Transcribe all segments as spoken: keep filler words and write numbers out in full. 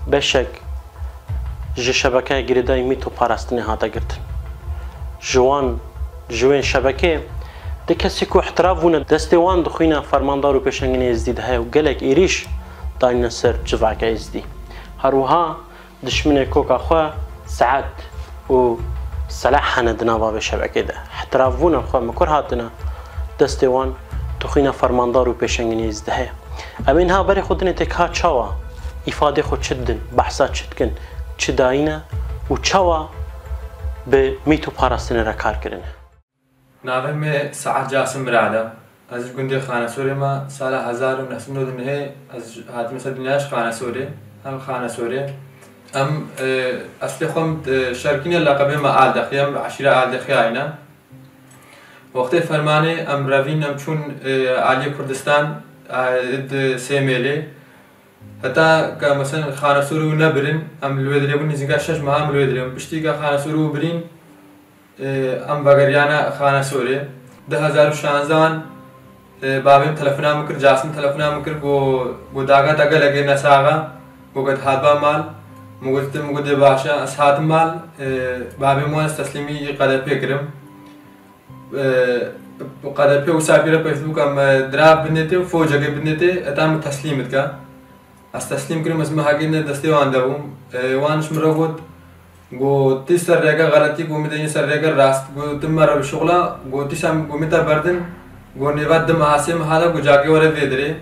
Beşek ji şebekeya girêdayî mîto parastinê hate girtin. Ji wan, ji wên şebekê, di kesî ku îhtirav bûne, destê wan di xwîna fermandar û pêşengînê Êzdî de heye û gelek êrîş dayîne ser civaka Êzdî. Her wiha dişminê koka xwe Sead û Selah hene di nava vê şebekê de. Îhtirav bûne xwe mikur hatine, destê wan di xwîna fermandar û pêşengînê Êzdî de heye. Em ê niha berê xwe dinê tê ka çawa îfadê xwe çi didin, behsa çi dikin, çi dayîne û çawa bi mîto parastinê re kar kirine. Navê me Sead Casim Mirad e. Ez ji gundê Xanesorê me. Sala hezar û neh sed û nod û nehê ez hatime ser dinyaya ji Xanesorê. Em Xanesorê. Em, e, eslê xwe em, e, şerkî ne, leqebê me Aldex e, em eşîra Aldexiyayî ne. Wextê fermanê em revîn, em çûn, e, aliyê Kurdistan, e, di Sêmêlê. Heta ke, meselen, Xanesorê û nebirin, em li wê dirê bûn, nîzîka şeş meha em li wê dirê bûn. Piştî ke Xanesorê û birîn, e, em vegeriyane Xanesorê. Du hezar û şanzdehan, e, bavê min telefona min kir, Casim telefona min kir, got, got, "Daga te gelekê nesax e." Got, "Ket hatba mal." Min got, "Min got, dê baş e." Ez hatim mal, e, bavê min wan ez teslîmî Q D P kirim. E, Q D P wisa pê re peyv bû ke me dirav bidinê tê û focekê bidinê tê, heta min teslîm bike. Ez teslîm kirim, ez mehekê ne destê wan de bûm. E, wan ji min re got, got, "Tu ser rêge xeletî, got, min de yî ser rêge rast, got, tu mere bişuxla, got, dîsa, got, min te berdin, got, nêva du meha, sê meha de, got, cakê were vê dirê."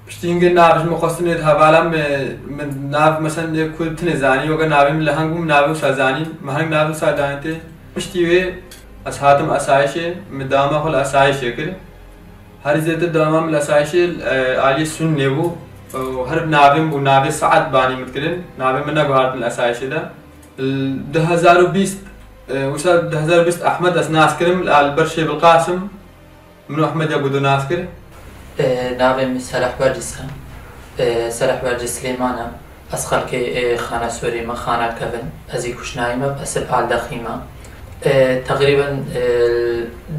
Piştî hingê nav ji min xwestin ê hevala min, min nav, meselen, ê ku tinê zanî, weke navê min leheng bû, min navê wisa zanîn, min hing navê wisa dayîn tê. Piştî wê ez hatim esayişê, min dewama xwe li esayişê kir. Herî zêde dewama min li esayişê, e, aliyê Sunnê bû. Û her navê min bû, navê Sead banî min dikirin. Navê min neguhartin li esayişê de. Li du hezar û bîst, e, wisa du hezar û bîst Ehmed ez nas kirim, li ber Şêbil Qasim. Min û Ehmed ya ku du nas kir. E, navê min Selahbercis e. E, Selahbercis Silêman e. Ez xelkê, e, Xanesorê me, Xana Kevin. Ez ê kuşnayî me, esil Aldexî me. E, teqrîben, e,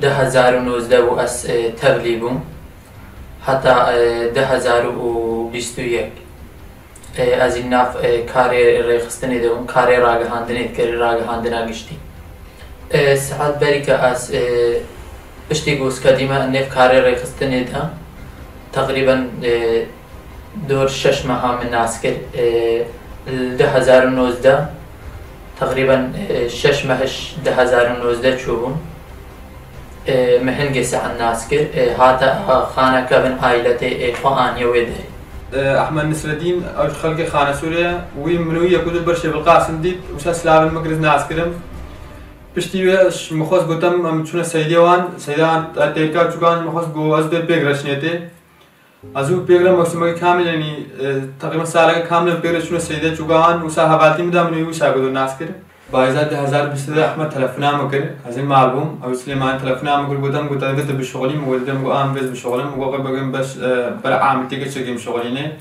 du hezar û nozdeh bû ez, e, tevlî bûm. Heta, e, du hezar û bîst û yek. E, ez ê nav, e, karê rêxistinê de bûm, karê ragihandinê dikirin, ragihandina giştî. E, Sead berî ke ez, e, piştî ku ez kedîme nêv karê rêxistinê de, teqrîben, e, dor şeş meha min nas kir. E, li du hezar û nozdeh, teqrîben, e, şeş meh ji du hezar û nozdeh çûbûm. E, min hingê Sead nas kir, e, hate, a, Xana Kevin ailetê, e, xwe aniye wê derê. E, Ehmed Nisredîn, ew ji xelkê Xanesorê ye. Wî min wî yekû di ber Şêbil Qasim dît, wisa silavên min kir, ez nas kirim. Piştî wê ji min xwest gotem, em çûne seydê wan, seyda wan, e, têrka çûkan ji min xwest got, ez dê pêk re çinê tê. Ez û pêk re mewsimekî kamil, yanî, e, teqrîben saleke kamil em pêk re çûne seydê çûka wan, wisa hevaltî min da, min wî wisa got, nas kir. Payîza du hezar bîst de Ehmed telefona min kir, ez ê mal bûm, ew Silêmanî telefona min kir, gotem, got, "Te divê tu bişuxulî?" Min got, "Divê." Min got, "A, min vêz bişuxulim." Min got, "Qe begim beş, e, ber amiltêkê çekê bişuxulînê."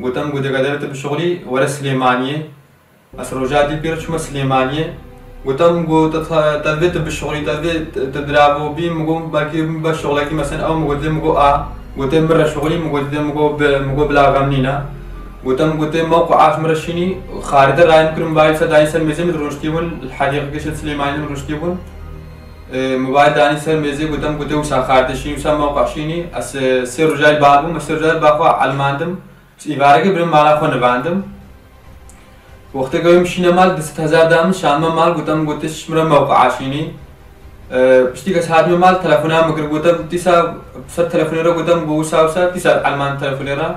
Gotem, got, "Dê gede tu bişuxulî, were Silêmaniyê." Ez roja dî pê re çûme Silêmaniyê. Gotem, got, "Te, te, te divê tu bişuxulî, te divê tu, tu diravo bî." Min got, "Belkî min beş şuxlekî, meselen, ew." Min got, "Dê." Min got, "A." Gotê, "Min re şuxulî." Min got, "Dê." Min got, "Bi, min got, bila xem nîne." Gotem, gotê, "Mewqia ji min re şînî, xarîde rayê min kirin, mobaylê wisa dayîn ser mêzê, min rûniştî bûn, li hedîqekê ji Silêmaniyê min rûniştî bûn." E, mobayl danî ser mêzê, gotem, gotê, "Wisa xarîde şînî, wisa mewqia şînî." Ez, e, sê rojayî li ba bûm, ez sê rojayî li ba xwe elmandim. Îvarekê birim mala xwe nivandim. Wextê ke wê min şîne mal, du sed hezar da min, şandime mal, gotem, gotê, "Ji min re mewqia şînî." E, piştî ke ez hatime mal, telefona min kir, gotem, "Dîsa ser telefonê re?" Gotem, "Got wisa wisa." Dîsa elman telefonê re.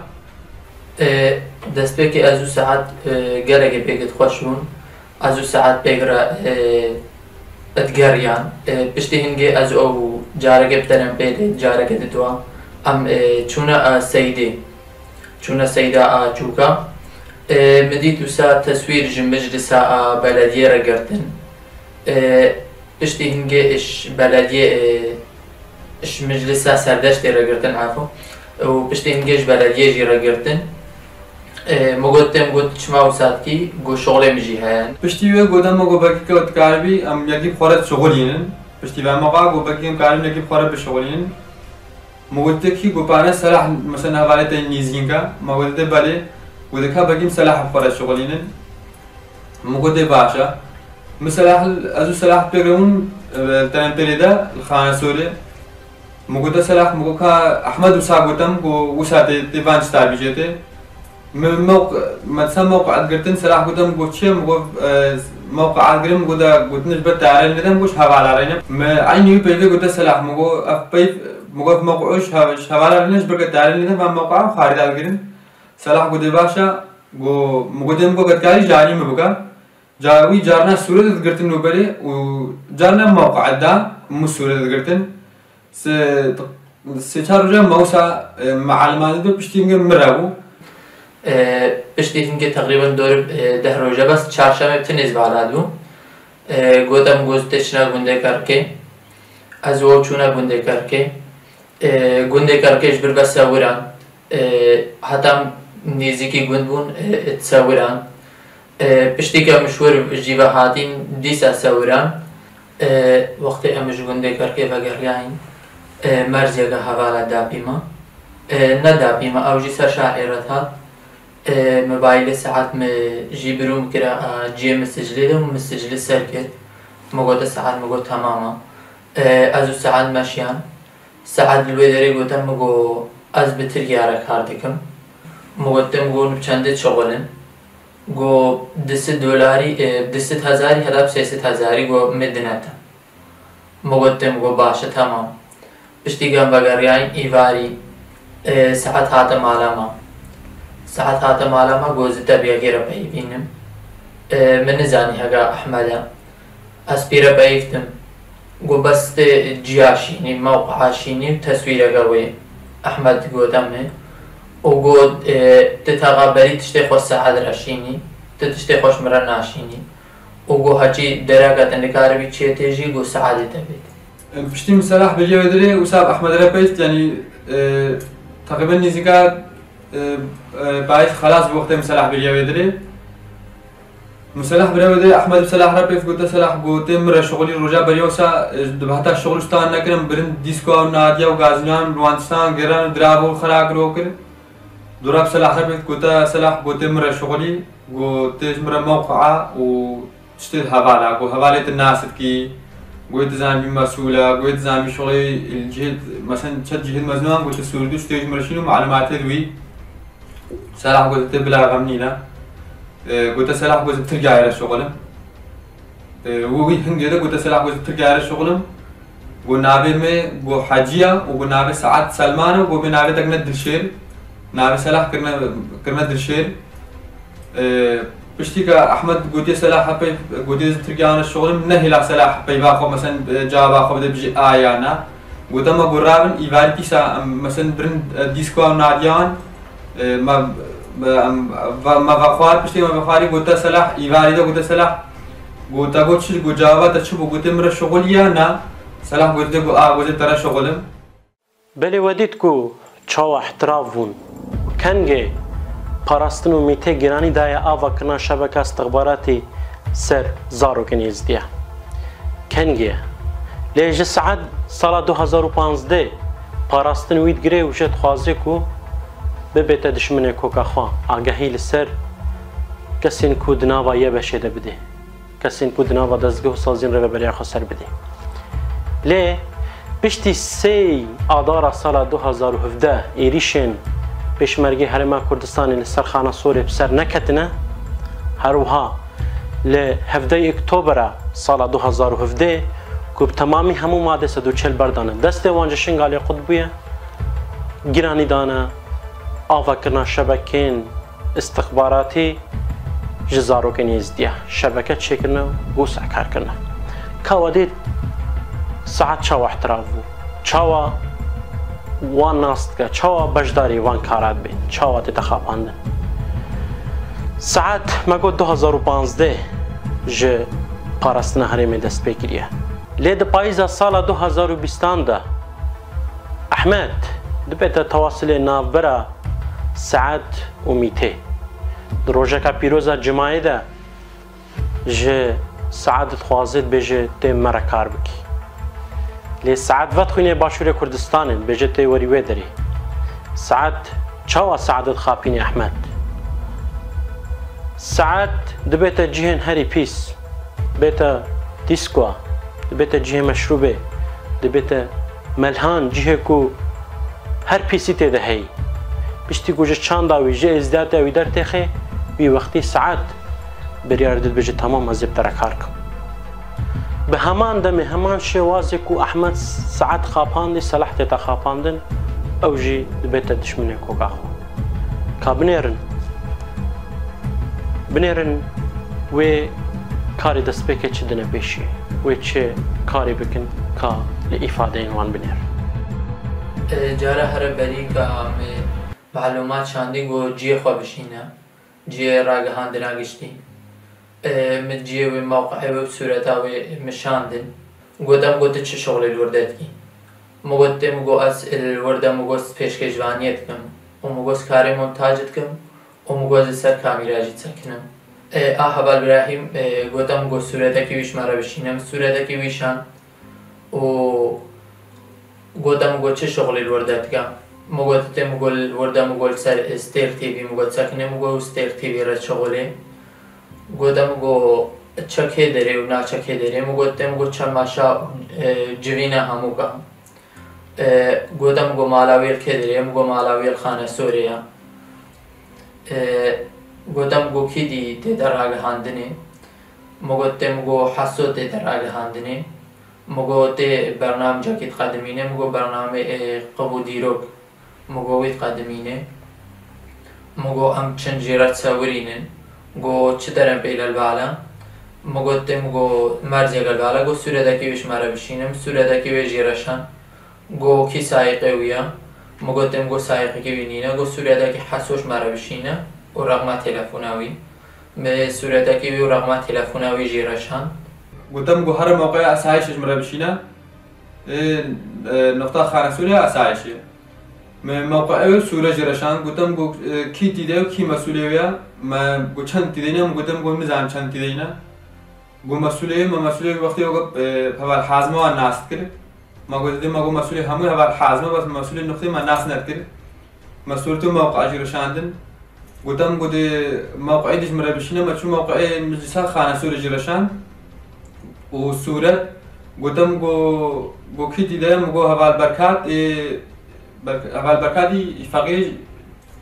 E, destpêkê ez û Sead, e, gelekê pêkê xweş bûn. Ez û Sead pêk re, e, digeriyan. E, piştî hingê ez û ew careke bi tenê pê de, careke didwa. Em, e, çûne, e, seydê. Çûne seyda a çûka. E, min dît wisa teswîr ji meclisa a belediyê re girtin. E, piştî hingê ji belediyê, e, ji meclisa Serdeştê re girtin, efû. Û piştî hingê ji belediyê jî re girtin. E, min got, tê min got, "Çima wisa dikî?" Got, "Şoxlê min jî heye." Piştî wê gotem, min got, "Belkî ke tu dikaribî, em yekî bi xwe re dişuxulînin." Piştî vê min got, "Belkî em karibin yekî bi xwe re bişuxulînin." Min got, "Te kî?" Got, "Pane Selah, mesela, hevalê te nîzînk e." Min got, "Dê belê." Got, "Ka begî, min Selah bi xwe re şixulînin." Min got, "Dê baş e." Min Selah, ez û Selah pêk re bûn, e, li tenentelê de, li Xanesorê. Min gote, "Selah," min got, "ka Ehmed wisa gote min, got, wisa tê, tê van tişta bîjê tê." Min mewq-, me disa mewqia digirtin, Selah gote min, got, "Çi ye?" Min got, e, "Mewqia digirin," min got, "e, gotin ji ber teyarê nêde," min got, "Ji hevala re ne." Min eynî wî peyvê gote Selah, min got, "Ev peyv," min got, "mewqia ji hev-, ji hevala re ne, ji ber ku teyarê nêde, van mewqia xarî de digirin." Selah gote, "Baş e." Got, min gote, min got, "Ka tu karî ji alî min bike." Ca wî carna sûre de digirtin nûberê û carna mewqia da min sûre de digirtin. Se-, sê çar roja me wisa, e, me elimandî do, piştî hingê min re bû. E, piştî hingê teqrîben dorê, e, deh roja bes çarşemê bi tinê ji vala dibûm. E, gote min, got, "Tê çina gundê Kerkê." Ez û ew çûna gundê Kerkê. E, gundê Kerkê ji bir ve sewiran. E, heta nêzîkî gund bûn, e, e, sewiran. E, piştî ke em ji wir jî ve hatîn, dîsa sewiran. E, wextê em ji gundê Kerkê vegeriyayîn, e, merziyeke hevala dapî me. E, ne dapî me, ew jî ser şarê re dihat. E, mobaylê saet min jî birûm kira, e, cihê min sicilê de û min sicilî ser kir. Min gote saet, min got, "Temam e." E, ez û saet meşiyan. Saet li wê derê gote min, got, "Ez bi Tirkiye re kar dikim." Min gote, min got, "Bi çendê dişixulin?" Got, "Di sed dolarî, e, di sed hezarî heta bi sê sed hezarî," got, "min dinete." Min gote, min got, "Baş e, temam." Piştî ke em vegeriyayîn îvarî, e, saet hate mala me. Saet hate mala me, got, "Ez ê te bi yekê re peyivînim." E, min nizanî heke Ehmed e. Ez pê re peyivtim. Got, "Bes tu ciya şînî, mewqia şînî û teswîreke wê." Ehmed got, "Em ê." Û got, "E, tu teqa berî tiştê xwe Seed re şînî, tu tiştê xwe ji min re naşînî." Û got, "Heçî dereke te nikaribî çêtê jî, got, Seedê te bêt." Piştî min Selah beriya wê dirê, wisa bi Ehmed re peyivt, yanî, e, teqrîben nêzîka, e, e, payîz xelas bû wextê min Selah beriya wê dirê. Min Selah bira wê de, Ehmed bi Selah re peyv gote, Selah, got, tê min re şixulî roja beriya wisa, e, di heta şixul stan nekirin, birin dîskoa û nadiya û gazinoyan, rwandisan, giran û diravo xera kir û kir. Dora bi Selah re peyv gote, Selah, got, tê min re şixulî, got, tê ji min re mewqia û tiştê hevala, got, hevalê tu nas dikî, got, tu zanî mesûl e, got, tu zanî şixulê cihê, mesela çet cihê meznuan, got, tu sûrdû, tiştê ji min re şîn û malumatê di wî. Selah gote, tê bila xem nîne. E, gote, Selah, gote, Tirkiyeyê re şixulim. E, û wî hingê de gote, Selah, gote, Tirkiyeyê re şixulim. Got, navê me, got, Heciya û got, navê Seed Selman e û got, me navê te kirine Dilşêr. Navê Selah kirine, kirine Dilşêr. E, piştî ke Ehmed gotiye, Selah hepey, gotiye, ez Tirkiyeyan re şixulim, nehêla Selah peyva xwe, mesen, e, cevaba xwe bide, bijî a ya na. Gote, me got, rabin, îvarî dîsa, em, mesen, birin, e, dîskoa û nadiyan, e, me, me, em, ve-, me vexwar, piştî me vexwarî, gote, Selah, îvarî de gote, Selah, gote, got, çi, got, cevaba te çi bû? Gote, min re şixuliye, na. Selah gote, got, a, gote, te re şixulim. Belê we dît ku çawa îhtirav bûn. Kengê parastin û mîtê giranî daye ava kirina şebeka istixbaratî ser zarokên Êzidiya. Kengê. Lê ji Seed sala du hazar û panzdeh parastin wî digire û jê dixwaze ku bibête dijminê koka xwe, agehî li ser kesên ku di nava YBŞ'ê de bidê. Kesên ku di nava dezgeh û saziyên Rêveberiya Xweser bidê. Lê piştî sê Adara sala du hazar û hevdeh êrîşên Pêşmergê Herêma Kurdistanê li ser Xanesorê bi ser neketine, her wiha li hevdeh Oktobera sala du hazar û hevdeh ku bi temamî hemû madê sed û çel berdane destê wan ji Şingalê qut bûye, giranî dane avakirina şebekên istixbaratî ji zarokên Êzidiya şebeke çêkirine û wisa kar kirine. Ka we dît Seed çawa îhtirav bû? Çawa wan nas dike? Çawa beşdarî wan kara dibên? Çawa tête xapandin? Seed me got du hazar û panzdeh ji parastina herêmê dest pê kiriye. Lê di payîza sala du hazar û bîstan de Ehmed dibête tewasilê navbera Seed û Mîtê. Di rojeka pîroza Cumayê de ji Seed dixwaze dibêje tê me re kar bikî. Lê Seed vedixwîne Başûrê Kurdistanê, dibêje tê werî wê derê. Seed, çawa Seed dixapîne Ehmed? Saet dibête cihên herî pîs, bête dîskoa, dibête cihê meşrûbê, dibête melhan, cihê ku her pîsî tê de heyî. Piştî ku ji çanda wî, ji êzdiyatiya wî dertêxê, wî wextî saet biryar dide bêje, temam, ez ê bi te re kar kim. Bi heman demê, heman şêwazê ku Ehmed saet xapandî, Selah tête xapandin, ew jî dibête dişminê koka xwe. Ka binêrin. Binêrin wê karê destpêkê çi dine pêşiyê. Wê çi karê bikin ka li îfadeyên wan binêrin. E, cara here berî ka me malûmat şandî ku cihê xwe bişîne. Cihê ragihandina giştî. E, min cihê wê, mewqeê wê û sûreta wê min şandin. Gote min got, tu çi şixulê li wir de dikî? Min got, tê min got, ez li wir de min got pêşkêşvaniyê dikim û min got karê montaj dikim û min got li ser kamîra jî disekinim. E, a heval Birahîm, e, gote min got sûretekî wî ji me re bişîne. Min sûretekî wî şand û gote min got çi şixulê li wir de dike? Min got, tê min got li wir de min got li ser Stêr T V min got sekine, min got Stêr T V re şixulê. Gote min got çe kê derê û naçe kê derê? Min got, tê min got çe maşa, e, civîna hemûka. E, gote min got mala wî li kê derê? Min got mala wî li Xanesorê ye. E, gote min got kî dî tê de ragihandinê? Min got, tê min got Heso tê de ragihandinê. Min got tê bernamecekî diqedimîne, min got bernamê, e, qib û dîrok. Min got wî diqedimîne. Min got em çin jê re disewirînin. Got çi derên pêle li bala? Min got tê min got merzeke li bala. Got sûretekî wê ji me re bişîne. Min sûretekî wê jê re şand. Got kî sayiqê wî ye? Min got tê min got sayiqekî wî nîne. Got sûretekî Heso ji me re bişîne û reqma telefona wî. Me sûretekî wî û reqma telefona wî jê re şand. Gote min got here mewqeya esayişê ji min re bişîne. Ê, e, noqta Xanesorê ya esayişê. Me mewqeê wê sûre jê re şand. Gote min got, e, kî tî de ye û kî mesûlê wê ye? Me got çend tî de yîne? Min gote min got nizanim çend tî de yîne. Got mesûlê wê, me mesûlê wê wextê wek, e, heval Hazime wan nas dikir. Me got dê me got mesûlê hemû heval Hazime, bes mesûlê noqtê me nas nedikir. Me sûret û mewqea jê re şandin. Gote min got dê mewqeê dî ji min re bişîne, me çû mewqeê meclisa Xanesorê jê re şand. Û sûret, gote min got, got kî tî de ye? Min got heval Berkat, ê, Berk-, heval Berkatî feqîr,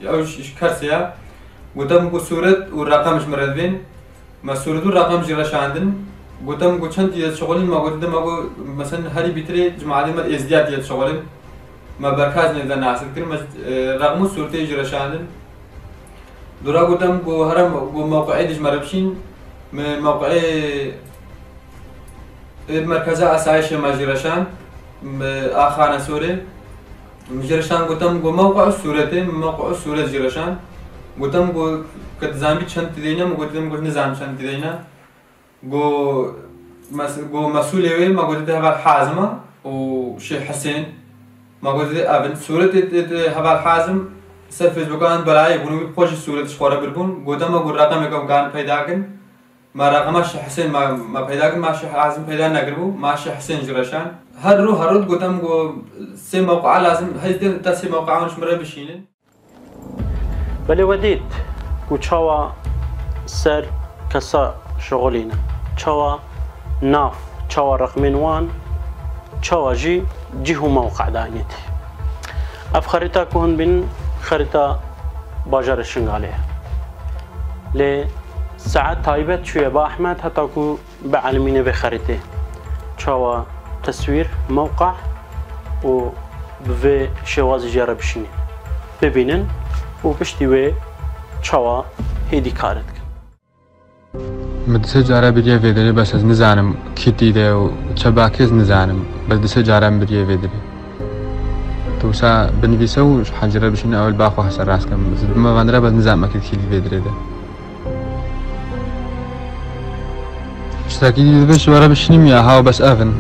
ew ji, ji Kersê ye. Gote min got sûret û reqem ji min re divên. Me sûret û reqem jê re şandin. Gote min got çend tî de dişixulîn? Me got dê me got, meselen herî bîtirê cemaetê me êzdiya tî de dişixulin. Me Berkaz nêv de nas dikir, me, e, reqem û sûretê jê re şandin. Dora gote min got here me, got mewqeê dî ji me re bişîn. Me mewqeê, e, merkeza esayişê me jê re şand. Me a Xanesorê. Min jê re şand, gote min got mewqe û sûretê, min mewqe û sûret jê re şand. Gote min got ke dizanbî çend tî de yîne? Min got dê min got nizanim çend tî de yîne. Got mes-, got mesûlê wê, me got dê heval Hazim e û Şêx Hisên. Me got dê ev in. Sûretê tê, tê heval Hazim ser Facebooka an belayê bûn, wî bi xwe jî sûret ji xwe re biribûn. Gote me got reqemeke em karin peyda kin. Me reqema Şêx Hisên me, me peyda kir, me Şêx Hazim peyda nekiribû, me Şêx Hisên jê re şand. Her rû, her rû digote min got sê mewqea lazim, heytê te sê mewqea wan ji min re bişînin. Belê we dît ku çawa ser kesa şixulîne, çawa nav, çawa rexmên wan, çawa jî cih û mewqe dayînê tê. Ev xerîta ku hûn bînin, xerîta bajarê Şingalê ye. Lê saet taybet çûye ba Ehmed heta ku bielimîne vê xerîtê. Çawa teswîr, mewqe û bi vê şêwazî jê re bişînî, bibînin û piştî wê çawa hêdî karê dikin. Min du sê cara biriye vê derê, bes ez nizanim kî tî de ye û çi bakê, ez nizanim. Bes du sê cara min biriye vê derê. Tu wisa binivîse û ji hecî re bişîne, ew li ba xwe hese rast kim. Ez dibime van re, bes nizanim ekîd kî li vê derê de. Tiştekî dî divê ji we re bişînim ya, ha, bes ev in.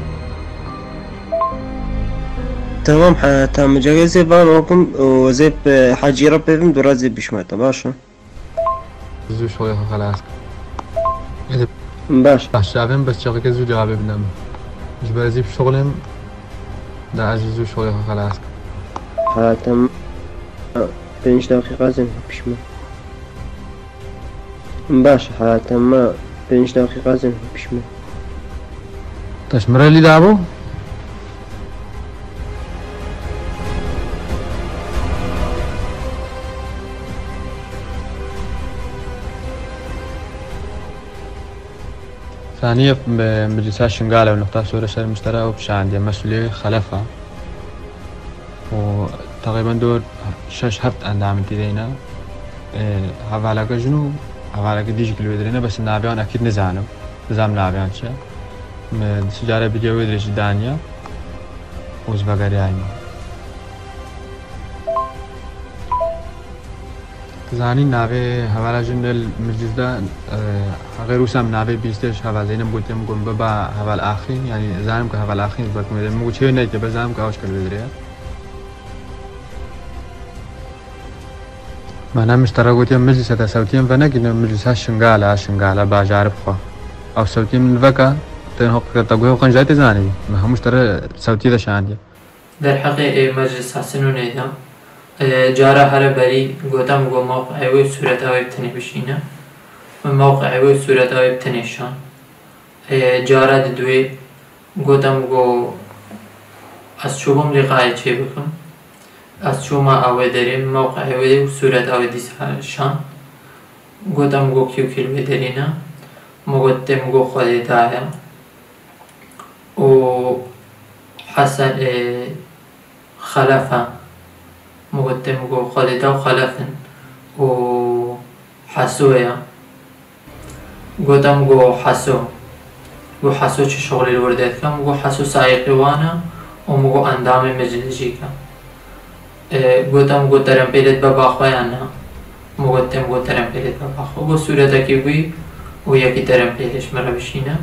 Tamam, he, tamam. Cegê zê van okum û zê bi hecî re pêvim dûra zê bişmete, baş e. Zû şoyê xwe xelas. Baş. Baş, çavên bes çaxeke zû cevabê bidem. Ji ber zî bi şoxlêm da ez zû şoyê xwe xelas. Ha, tamam. Pênc deqîqa zê pişme. Baş, heta me pênc deqîqa zin pişme. Te ji min re lî dabû? Saniye, e, meclisa Şingal e û nixta sore ser miştera û pişandiye mesulê Xelefa. û teqrîben dor şeş heft endamên tê de ne. E, hevaleke jin û hevaleke dî jî li wê derê ne, bes navê wan ekîd nizanim. Nizanim navê wan çi ye. Me dîsa cara vîdeo wê derê jî daniye û ez vegeriyayî me. Zanî navê hevala jin li meclis de, e, xêr wisa min navê bîstê ji heval Zeynep gotiye, min got biba heval Axîn, yanî zanim ku heval Axîn, belkî min got çêwê neyke, bes zanim ku ew ji kir vê derê ye. Me ne miştera gotiye meclisa te sewtiyên venekî, ne meclisa Şingala, Şingala bajarê bi xwe. Ew sewtiyên min veke, tên hoqeke te guhê xwe jî tê zanî. Me hemû ji te re sewtiyê de şandiye. Derheqê ê meclisa Sinûnê de, e, cara here berî gote min got mewqeê wê û sûreta wê bi tinê bişîne. Min mewqeê wê û sûreta wê bi tinê şand. E, cara didwê gote min got ez çûbûm lîqayê çê bikim. Ez çûma ew ê derê, min mewqeê wê û sûreta wê dîsa şand. Gote min got kî û kî li wê derê ne. Min got tê, min got Xwedê daye. û Hesen, e, Xelef e. Min got tê, min got Xwedê da û Xelef in û Heso ye. Gote min got Heso. Got Heso çi şixulê li wir dike? Min got Heso sayiqê wan e û min got endamê meclisê jî ke. E, gote min got terempêlê dibe ba xwe yan na? Min got tê, min got terempêlê dibe ba xwe. Got sûretekî wî û yekî terempêlê ji min re bişîne.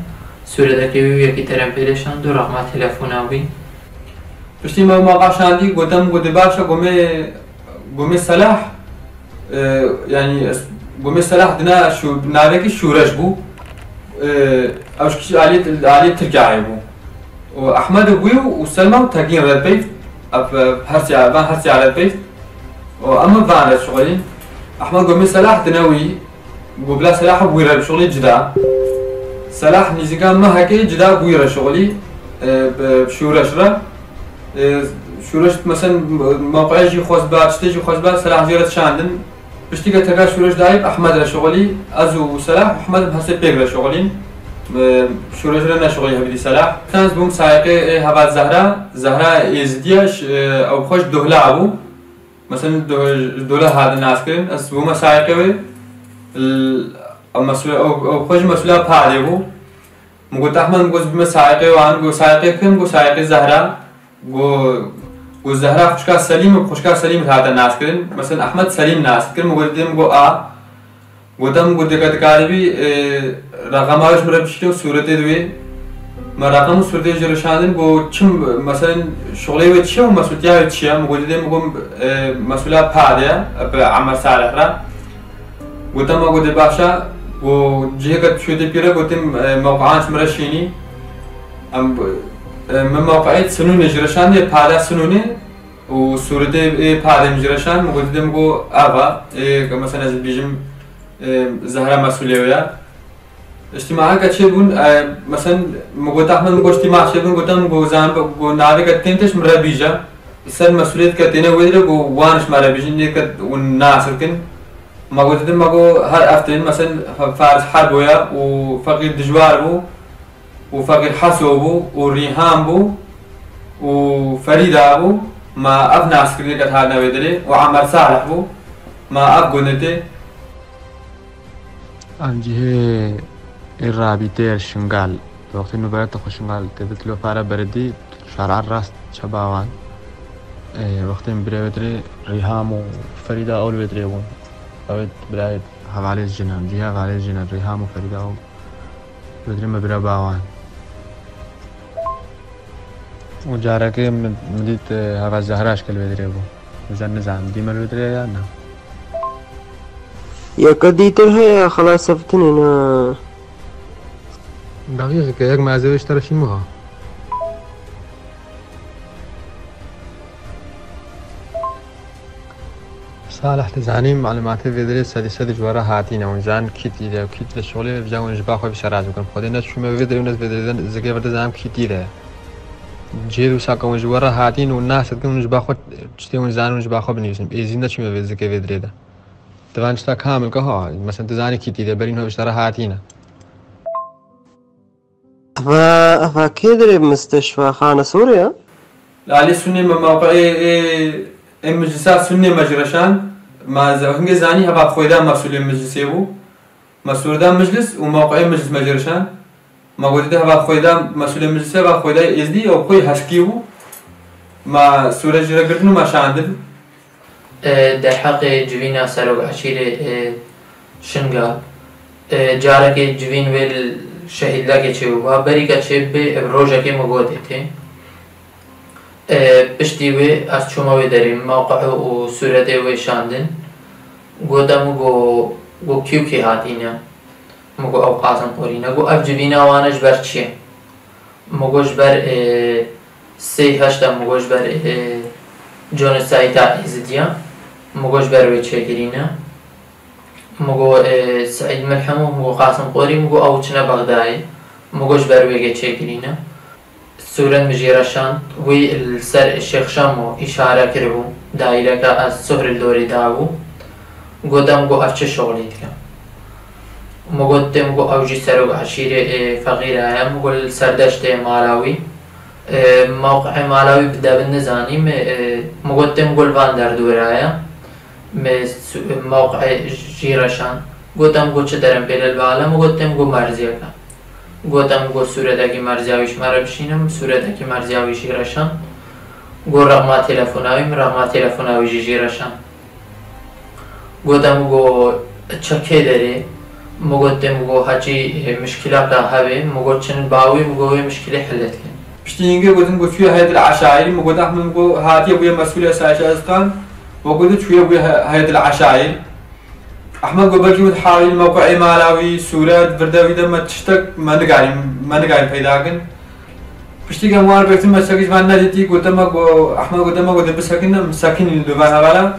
Sûretekî wî û yekî terempêlê şand û rexma telefona wî. Piştî me mewqeya şandî, gote min got dê baş e, gomê, gomê Selah, e, yanî ez, gomê Selah dina şû-, navekî Şûreş bû. E, ew ji kişî aliyê, aliyê Tirkiyeyê bû. û Ehmed û wî û Selma û Tegîn re peyv, ev, ev, her sê, van her sê re peyv. Û em van re şixulîn. Ehmed got min Selah dine wî, got bila Selah wî re şixulî cida. Selah nîzîka mehekê cida wî re şixulî, e, bi Şûreş re. E, Şûreş, mesen, mewqeya jî xwest ba, tiştê jî xwest ba, Selah jê re şandin. Piştî ke teka Şûreş dayî, Ehmed re şixulî, ez û Selah, Ehmed em her sê pêk re şixulîn. E, Şûreş re neşixulî hevîdî Selah. Ez bûm sayiqê ê heval Zehra, Zehra Êzidiye, ş-, e, ew xwe ji Duhla bû. Mesela Duh-, ji Duhla hatin naskirin, ez bûme sayiqê wê. L-, ew mesûle-, ew, ew xwe ji mesûla padê bû. Min got, Ehmed, min got, bime sayiqê wan, got, sayiqê kim? Got, sayiqê Zehra. Got, got, Zehra xwişka Selîm, xwişka Selîm hate naskirin. Mesela Ehmed Selîm nas kir, min got, dê min got, a. Gote min got, dê ke dikaribî, e, reqema wê ji min re bişîne û sûretê di wê. Me reqem û sûretê jê re şandin, got, çi, mesela, şixulê wê çi ye û mesûltiya wê çi ye? Min got, dê min got, e, mesûla padê ye, bi Emer Salih re. Gote me, gote baş e, got cihêka tu şûtê pî re, gote, e, mewqeyan ji min re şînî. Em, e, min mewqeyê Sinûnê jî re şandiye, pala Sinûnê û sûretê, e, palê min jî re şand, min gote, dê min got, ev e, e, ke mesela ez bîjim, e, Zehra mesûlê wê ye. Îctîmaeke çêbûn, e, mesela, min got, Ehmed, min got, îctîma çêbûn, gote min, got, zan, got, navê ke tên te ji min re bîje. Li ser mesûliyet ke têne wê dire, got, wan ji me re bîjin, nê ke hûn nas bikin. Ma got, didin, ma got, her ev tên, mesela, Faris Herbo ye û Feqîr Dijwar bû û Feqîr Heso bû û Rîhan bû û Ferîda bû. Ma ev naskirinê ke hatine wê dirê û Emer Salih bû. Ma ev gundê tê. Em cihê ê rabîtê ye Şingal. Wextê nûbereta xwe Şingal tê, di lofara beredî, şara rast çeba wan. Ê, wextê min birê wê dirê Rîham û Ferîda ew li wê dirê bûn. Ew ê birayê hevalê jin e, cihê hevalê jin e, Rîham û Ferîda ew li wê dirê me bira ba wan. Û carekê min, min dît, e, heval Zehra ji ke li wê dirê bû. Û zen nizanim, dîme li wê dirê ya na. Yeke dîtir heye, xelas ev tinê ne. Deqîqeke yek me ez ê wê ji te re şîn wiha. Salih, tu zanî malûmatê vê dirê sedî sed ji we re hatîne. Hûn zan kî tî de û kî tî de şixulê, vêca hûn ji ba xwe bî seraz bikin. Xwedê ne çûme vê dirê û ne vê dirê de zikê vir de zan kî tî de. Cihê wisa ke hûn ji we re hatîn û nas dikin, hûn ji ba xwe tiştê hûn zan hûn ji ba xwe binivîsin. Êzî ne çûme vê zikê vê dirê de. Divan tişta kamil ke ha, mesela tu zanî kî tî de, berîn ho ji te re hatîne. Eva, eva kê dirê bi mistişfa xane Sûriye? Li alî Sûnê me mewqeê ê, ê meclisa Sûnê me jî reşand. Me ze-, hingê zanî heva xwêda mesûlê meclisê bû. Me sûrda meclis û mewqeê meclis me jî reşand. Me gotî de heva xwêda mesûlê meclisê, heva xwêda êzdî ew xwê heşkî bû. Me sûre jî re girtin û me şandin. E, derheqê civîna serok eşîrê, e, Şingal, e, carekê civîn wê li şehîdlekê çêbûba, berî ke çêbibê, e, rojekê min gotê tê. E, piştî wê ez çûme wê derê, mewqe û sûretê wê şandin. Gote min got, got kî û kî hatîne? Min got ew Qasim Qorî ne. Got ev civîna wan e ji ber çi ye? Min got ji ber, ê, sê heşt e, min got ji ber, ê, genosidê Êzidiyan, min got ji ber wê çêkirîne. Min got, ê, Seîd Milhim û min got Qasim Qorî, min got ew çine Bexdayê, min got ji ber wê yekê çêkirîne. Sûret min jî reşand, wî li ser Şêx Şemo îşare kiribû, daîreka ez Suhr li dorê dabû. Gote min got ev çi şixulî dike? Min got tê, min got ew jî serok eşîrê ê feqîra ye, min got li ser deştê mala wî. E, mewqeê mala wî bi devin nizanî, min, e, min got tê, min got li van derdora ye. Me su-, mewqeê jî reşand. Gote min got çi derem pê li bala, min got tê, min got merziyeke. Gote min got sûretekî merziya wî ji me re bişîne, min sûretekî merziya wî jî reşand. Got rexma telefona wî, min rexma telefona wî jî jî reşand. Gote min got çi kê derê, min got tê, min got hecî, e, mişkîlaka hebe, min got çin ba wî, min got wê mişkîlê hille dikin. Piştî hingê gotin got çûye Heyet el Eşaîrî, min got Ehmed, min got hatiye bûye mesûlê Esayişa Ezqan, we got çûye bûye he-, Heyet el Eşaîr. Ehmed got belkî got hawî li mewqeê mala wî, sûret, virda wî de me tiştek me nikarî, me nikarî peyda kin. Piştî ke wan girtin me tiştekî ji van nedîtî, gote me got, Ehmed gote me got bisekin, em sekinîn li van hevala.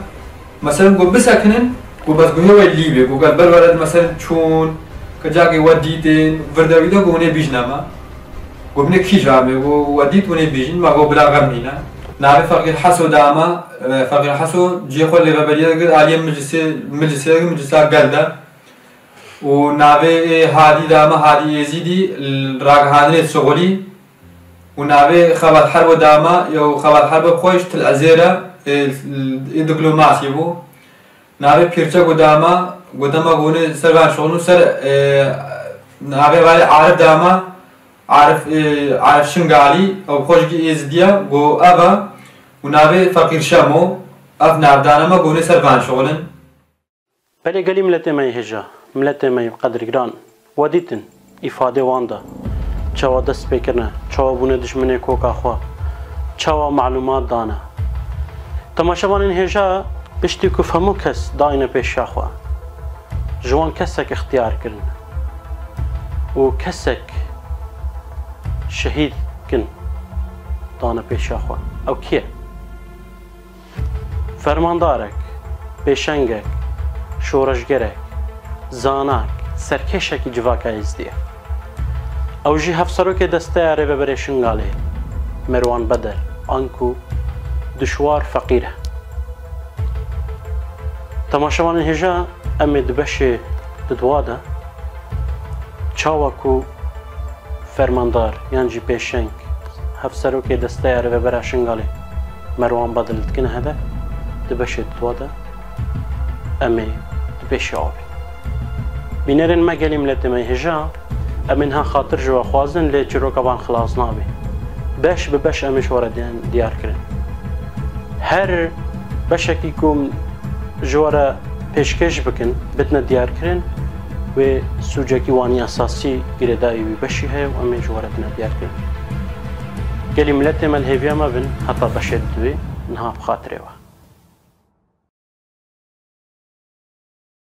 Meselen got bisekinin, got bes guhê we lî bê, got gel ber were, meselen çûn, ke cakê we dîtin, virda wî de got hûn ê bîjine me. Got binê kîja me, got we dît hûn ê bîjin, me got bila xem nîne. Navê Feqîr Heso da me, e, Feqîr Heso cihê xwe li rêveberiya digir, aliyê meclisê, meclisê digir, meclisa gel de. Û navê ê Hadî da me, Hadî Êzîdî, li ragihandinê dişixulî. Û navê Xebat Herbo da me, yew Xebat Herbo xwe ji Til Ezêr e, ê, ê diplomasî bû. Navê Pîrçeko da me, gote me got hûn ê ser van şixulin û ser, e, navê valê Arif da me, Arif, e, Arif Şingalî, ew xwe jikî Êzidî ye, got ev e. Û navê Feqîr Şemo, ev navdane me, got hûn ê ser van şixulin. Belê gelî miletê me yê hêja, miletê me yê qedirgiran. We dîtin, îfadê wan da, çawa dest pê kirine, çawa bûne dijminê koka xwe, çawa malûmat dane. Temaşevanên hêja, piştî ku hemû kes dayne pêşiya xwe, ji wan kesek ixtiyar kirin û kesek şehîd kin dane pêşiya xwe. Ew kî ye? Fermandarek, pêşengek, şoreşgerek, zanak, serkêşekî civaka Êzdî ye. Ew jî hevserokê Desteya Rêveberê Şingalê, Merwan Bedel, anku dişwar feqîr e. Temaşevanên hêja, em ê di beşê di dwa de çawa ku fermandar yan jî pêşeng hevserokê Desteya Rêvebera Şingalê Merwan Badil dikine hedef, di beşê di dwa de em ê di pêşiya wê bin. Bînerên me, gelî miletê me hêja, em ê niha xatir ji we xwazin, lê çîroka van xilas nabe. Beş bi beş em ê ji we re diyar kirin. Her beşekî ku ji we re pêşkêş bikin, bitine diyarkirin, wê sûcekî wanî esasî girêdayî wî beşî heye û em ê ji we re tine diyarkirin. Gelî miletê me li hêviya me bin, heta beşê di duyê, niha bi xatirê we.